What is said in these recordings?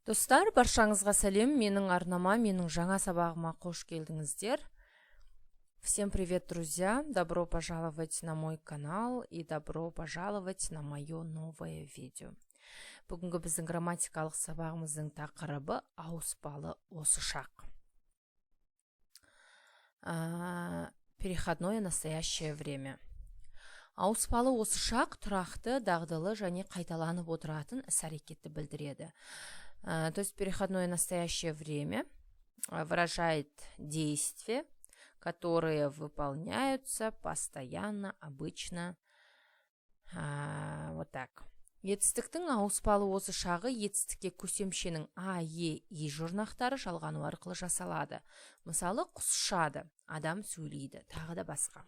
Достар, баршаңызға сәлем! Менің арнама, менің жаңа сабағыма қош келдіңіздер! Всем привет, друзья! Добро пожаловать на мой канал и добро пожаловать на мое новое видео. Бүгінгі біздің грамматикалық сабағымыздың тақырыбы – ауыспалы осы шақ, переходное настоящее время. Ауыспалы осы шақ тұрақты, дағдылы және қайталанып отыратын іс әрекетті білдіреді. То есть переходное настоящее время выражает действия, которые выполняются постоянно, обычно, вот так. Етістіктің ауыспалы осы шағы етістікке көсемшенің а, е, и жұрнақтары жалғану арқылы жасалады. Мысалы, құс ұшады, адам сөйлейді, тағы да басқа.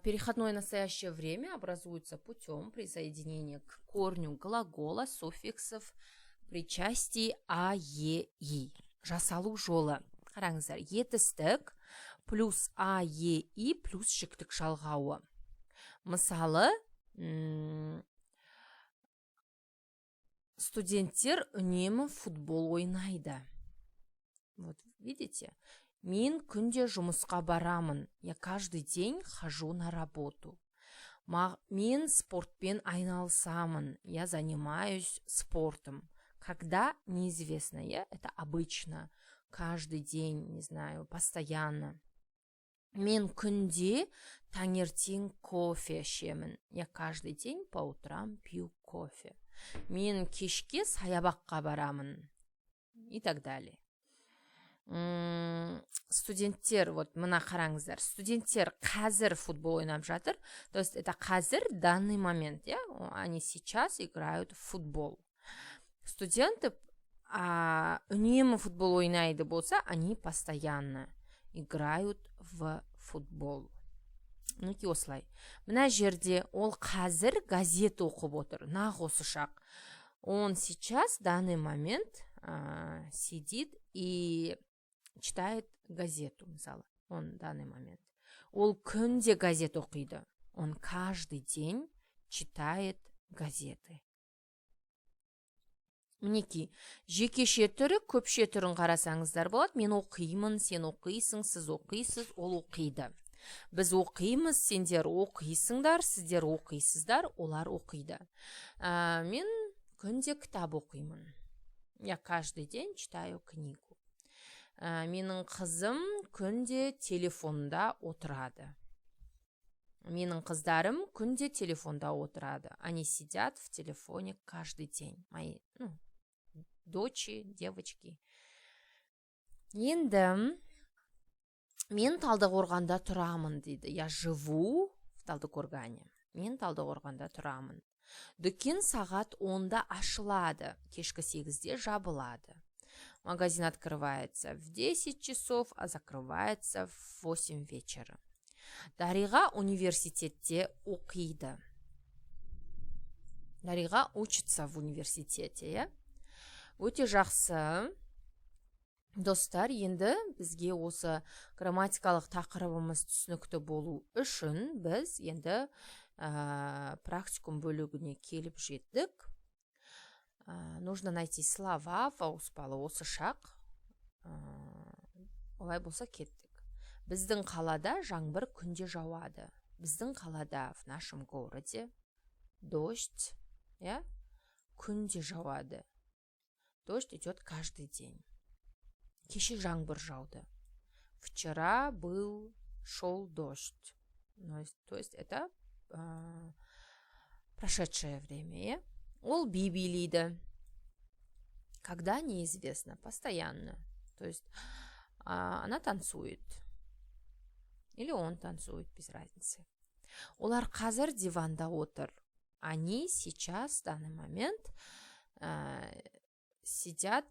Переходное настоящее время образуется путем присоединения к корню глагола суффиксов причастий а, е, и. Жасалу жолы. Қараңыздар, етістік плюс а, е, и плюс жіктік жалғауы. Мысалы, студенттер үнемі футбол ойнайды. Вот, видите? Мен күнде жұмысқа барамын. Я каждый день хожу на работу. Мен спортпен айналысамын. Я занимаюсь спортом. Когда – неизвестно, я это обычно, каждый день, не знаю, постоянно. Мен күнде таңертең кофе ішемін. Я каждый день по утрам пью кофе. Мен кешке саябаққа барамын и так далее. Студенттер, вот мына қараңыздар, студенттер қазір футбол ойнап жатыр. То есть это қазір, данный момент, иә, они сейчас играют в футбол. Студенты үнемі футбол ойнайды болса, они постоянно играют в футбол. Мінекей, осылай. Мына жерде ол қазір газет оқып отыр, нақ осы шақ. Он сейчас, в данный момент, сидит и читает газету. Мысалы, он данный момент. Ол күнде газет оқиды. Он каждый день читает газеты. Мінекей, жекеше түрі, көпше түрін қарасаңыздар болады. Мен оқимын, сен оқисың, сіз оқисыз, ол оқиды. Біз оқимыз, сендер оқисыңдар, сіздер оқисыздар, олар оқиды. Мен күнде кітап оқимын. Я каждый день читаю книгу. Менің қызым күнде телефонда отырады. Менің қыздарым күнде телефонда отырады. Они сидят в телефоне каждый день, мои, ну, дочи, девочки. Енді мен Талдықорғанда тұрамын дейді. Я живу в Талдықорғане. Мен Талдықорғанда тұрамын. Дүкен сағат 10-да ашылады, кешкі 8-де жабылады. Магазин открывается в 10 часов, а закрывается в 8 вечера. Дариға университетте оқиды. Дариға учится в университете, иә. Өте жақсы, достар. Енді бізге осы грамматикалық тақырыбымыз түсінікті болу үшін біз енді практикум бөлігіне келіп жеттік. Нужно найти слова в ауыспалы осы шақ. Олай болса, кеттік. Біздің қалада жаңбыр күнде жауады. Біздің қалада – в нашем городе, дождь, иә, күнде жауады. Дождь идет каждый день. Кеше жаңбыр жауды. Вчера был, шел дождь. То есть это прошедшее время, иә. Ол би билейді. Когда – неизвестно, постоянно. То есть она танцует или он танцует, без разницы. Олар қазір диванда отыр. Они сейчас, в данный момент, сидят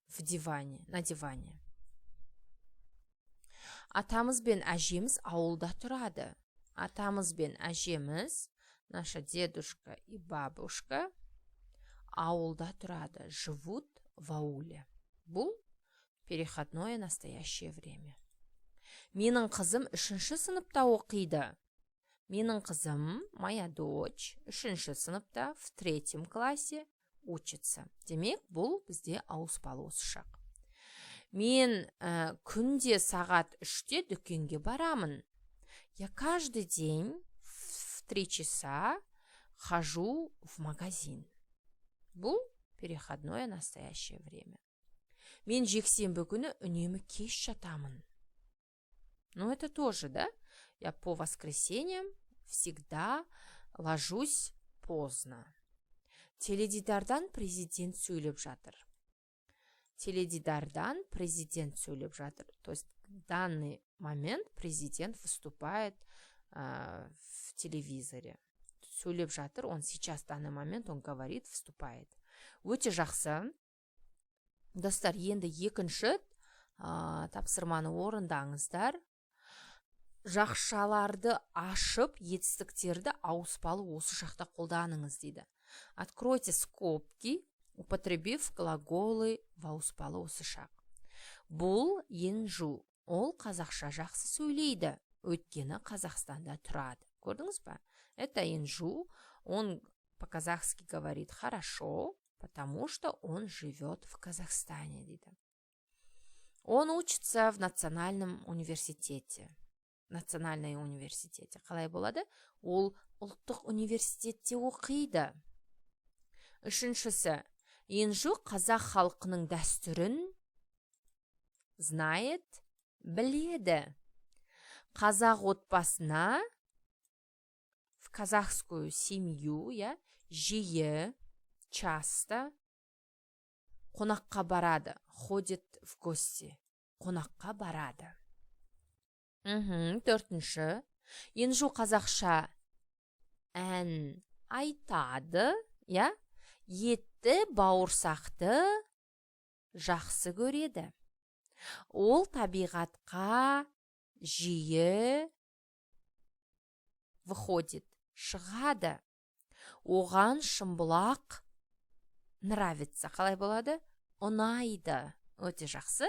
в диване, на диване. Атамыз бен әжеміз ауылда тұрады. Атамыз бен әжеміз, наша дедушка и бабушка, ауылда тұрады, живут в ауле. Бұл переходное настоящее время. Менің қызым үшінші сыныпта оқиды. Менің қызым, моя дочь, үшінші сыныпта, в третьем классе Учится. Демек, бұл бізде ауыспалы осы шақ. Мен күнде сағат 3-те дүкенге барамын. Я каждый день в 3 часа хожу в магазин. Бұл переходное настоящее время. Мен жексенбі күні үнемі кеш жатамын. Ну, это тоже, да? Я по воскресеньям всегда ложусь поздно. Теледидардан президент сөйлеп жатыр. Теледидардан президент сөйлеп жатыр. То есть в данный момент президент выступает в телевизоре. Сөйлеп жатыр, он сейчас, в данный момент он говорит, выступает. Өте жақсы. Достар, енді екінші тапсырманы орындаңыздар. Жақшаларды ашып, етістіктерді ауыспалы осы шақта қолданыңыз дейді. Откройте скобки, употребив глаголы в ауыспалы осы шақ. Бұл Енжу. Ол қазақша жақсы сөйлейді, өйткені Қазақстанда тұрады. Көрдіңіз ба? Это Енжу. Он по-казахски говорит хорошо, потому что он живет в Казахстане, дейді. Он учится в национальном университете. Национальный университете қалай болады? Ол ұлттық университетте оқиды. Үшіншісі: Енжу қазақ халқының дәстүрін знает, біледі. Қазақ отбасына, в казахскую семью, иә, жиі, часто, қонаққа барады, ходит в гости, қонаққа барады. Төртінші: Енжу қазақша ән айтады, иә, етті бауырсақты жақсы көреді. Ол табиғатқа жиі выходит, шығады. Оған Шымбұлақ нравится. Қалай болады? Ұнайды. Өте жақсы.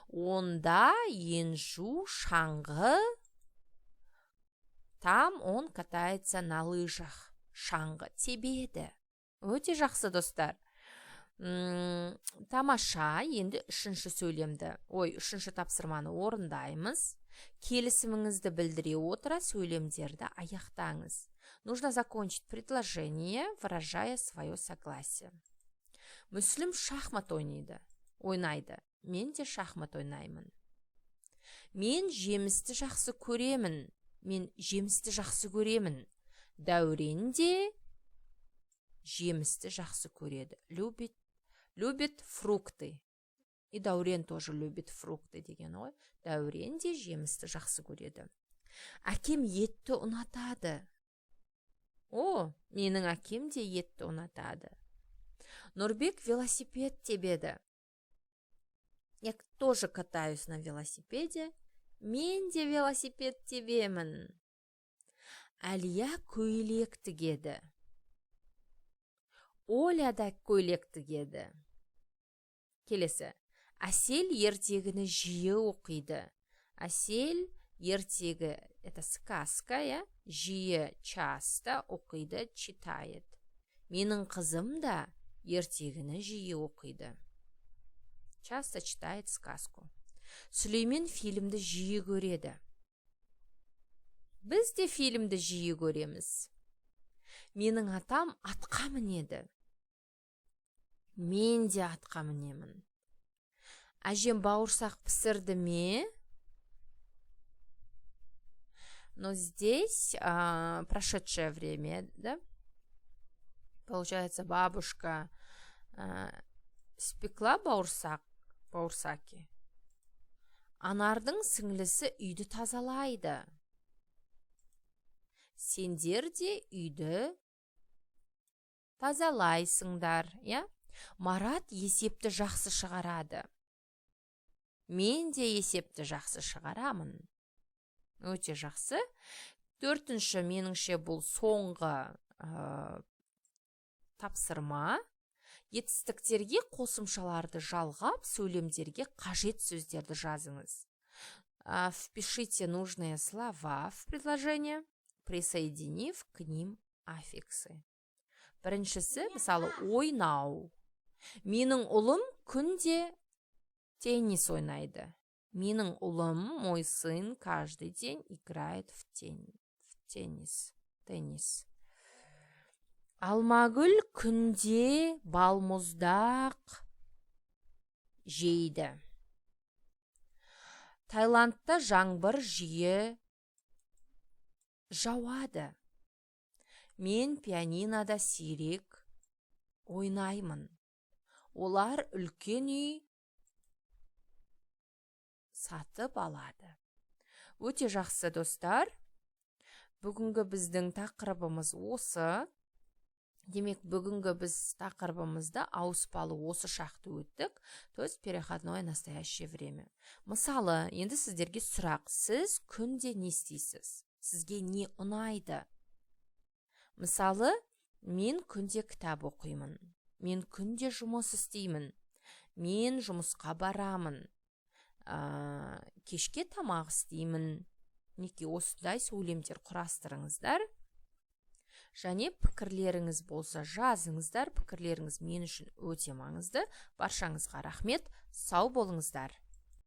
Онда Енжу шаңғы, там он катается на лыжах, шаңғы тебеді. Өте жақсы, достар. Тамаша. Енді үшінші сөйлемді, ой, үшінші тапсырманы орындаймыз. Келісіміңізді білдіре отыра, сөйлемдерді аяқтаңыз. Нужно закончить предложение, выражая свое согласие. Мүслім шахмат ойнайды. Мен де шахмат ойнаймын. Мен жемісті жақсы көремін. Мен жемісті жақсы көремін. Дәурен де жемісті жақсы көреді. Любит фрукты. И Дәурен тоже любит фрукты деген ғой. Дәурен де жемісті жақсы көреді. Әкем етті ұнатады. О, менің әкем де етті ұнатады. Нұрбек велосипед тебеді. Я тоже катаюсь на велосипеде. Мен де велосипед тебемін. Әлия көйлек тігеді. Оля да көйлек тігеді. Келесі: Әсел ертегіні жиі оқиды. Әсел ертегі, это сказка, иә, жиі, часто, оқиды, читает. Менің қызым да ертегіні жиі оқиды, часто читает сказку. Сүлеймен фильмді жиі көреді. Біз де фильмді жиі көреміз. Менің атам атқа мінеді. Мен де атқа мінемін. Әжем бауырсақ пісірді ме? Но здесь прошедшее время, да? Получается, бабушка спекла бауырсақ, бауырсаки. Анардың сіңлісі үйді тазалайды. Сендер де үйді тазалайсыңдар, иә? Марат есепті жақсы шығарады. Мен де есепті жақсы шығарамын. Өте жақсы. Төртінші, меніңше, бұл соңғы тапсырма. Етістіктерге қосымшаларды жалғап, сөйлемдерге қажет сөздерді жазыңыз. Впишите нужные слова в предложение, присоединив к ним аффиксы. Біріншісі, мысалы, ойнау. Менің ұлым күнде теннис ойнайды. Менің ұлым, мой сын, каждый день играет в теннис. Теннис. Алмагүл күнде балмұздақ жейді. Таиландта жаңбыр жиі жауады. Мен пианинода сирек ойнаймын. Олар үлкен үй сатып алады. Өте жақсы, достар. Бүгінгі біздің тақырыбымыз осы. Демек, бүгінгі біз тақырыбымызда ауыспалы осы шақты өттік, то есть переходное настоящее время. Мысалы, енді сіздерге сұрақ: сіз күнде не істейсіз, сізге не ұнайды? Мысалы, мен күнде кітап оқимын, мен күнде жұмыс істеймін, мен жұмысқа барамын, кешке тамақ істеймін. Мінекей, осындай сөйлемдер құрастырыңыздар және пікірлеріңіз болса, жазыңыздар. Пікірлеріңіз мен үшін өте маңызды. Баршаңызға рахмет, сау болыңыздар.